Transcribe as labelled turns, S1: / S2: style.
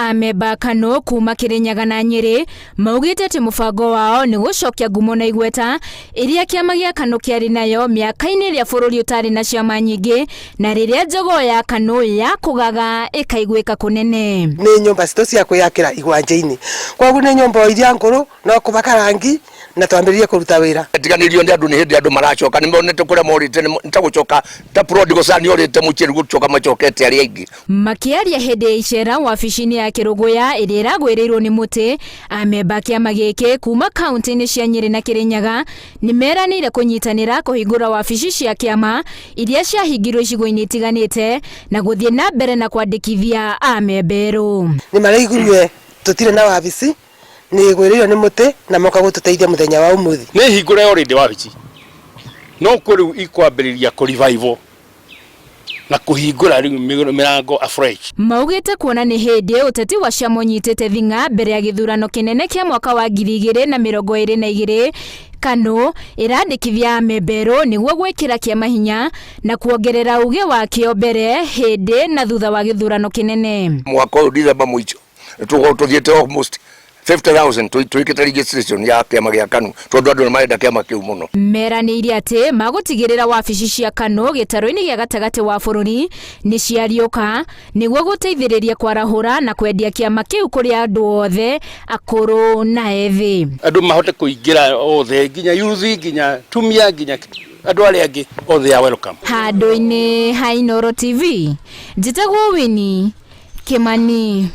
S1: Amemba a KANU kuma Kirinyaga na Nyĩrĩ maugĩte atĩ mũbango wao nĩ gũcokia ngumo na igweta iria kĩama gĩa KANU kĩarĩ nayo mĩaka-inĩ ĩrĩa bũrũri ũtarĩ na ciama nyingĩ na rĩrĩa njogoo ya KANU yakũgaga ĩkaiguĩka kũnene.
S2: Nĩ nyũmba citũ cia kwĩyakĩra igwanja-inĩ, kwoguo nĩ nyũmba o iria ngũrũ no kũbaka rangi na twambĩrĩrie kũruta wĩra.
S3: Tiganĩrio nĩ andũ nĩ hĩndĩ andũ maracoka nĩ monete kũrĩa morĩte nĩ ta gũcoka ta prodigal son orĩte mũciĩ rĩu gũcoka macokete arĩa aingĩ.
S1: Makĩaria hĩndĩ ya icera wabici-inĩ ya Kĩrũgũya ĩrĩa ĩragwĩrĩirwo nĩ mũtĩ, amemba a kĩama gĩkĩ kuma kauntĩ-inĩ cia Nyĩrĩ na Kĩrĩnyaga nĩ meranĩire kũnyitanĩra kũhingũra wabici cia kĩama iria ciahingirwo icigo-inĩ itiganĩte na gũthiĩ na mbere na kwandĩkithia amemba erũ.
S2: Nĩ maraiguire tũtirĩ na wabici, nĩ ĩgwĩrĩirwo nĩ mũtĩ na moka gũtũteithia mũthenya wa ũmũthĩ.
S4: Nĩ hingũre already wabici no kwĩ rĩu ikwambĩrĩria kũ revive na kũhingũra rĩu mĩrango afresh.
S1: Maugĩte kuona nĩ hĩndĩ ũteti wa ciama ũnyitĩte thing'a mbere ya gĩthurano kĩnene kĩa mwaka wa 2022, KANU ĩrandĩkithia amemba erũ nĩguo gwĩkĩra kĩama hinya na kuongerera uge wakĩo mbere, hĩndĩ na thutha wa gĩthurano kĩnene.
S3: Mwaka ũyũ December mũico tũgũkorwo tũthiĩte almost 50,000 twĩkĩte registration ya kĩama gĩa KANU tondũ andũ nĩ marenda kĩama kĩu mũno.
S1: Meranĩire atĩ magũtigĩrĩra wabici cia KANU gĩtarũ-inĩ gĩa gatagatĩ wa bũrũri nĩ ciariũka nĩguo gũteithĩrĩria kwarahũra na kwendia kĩama kĩu kũrĩ andũ othe akũrũ na ethĩ.
S4: Andũ mahote kũingĩra othe nginya youth nginya tumia nginya andũ arĩa angĩ othe are welcome.
S1: Handũ-inĩ ha Inooro TV, njĩtagwo Winnie Kimani.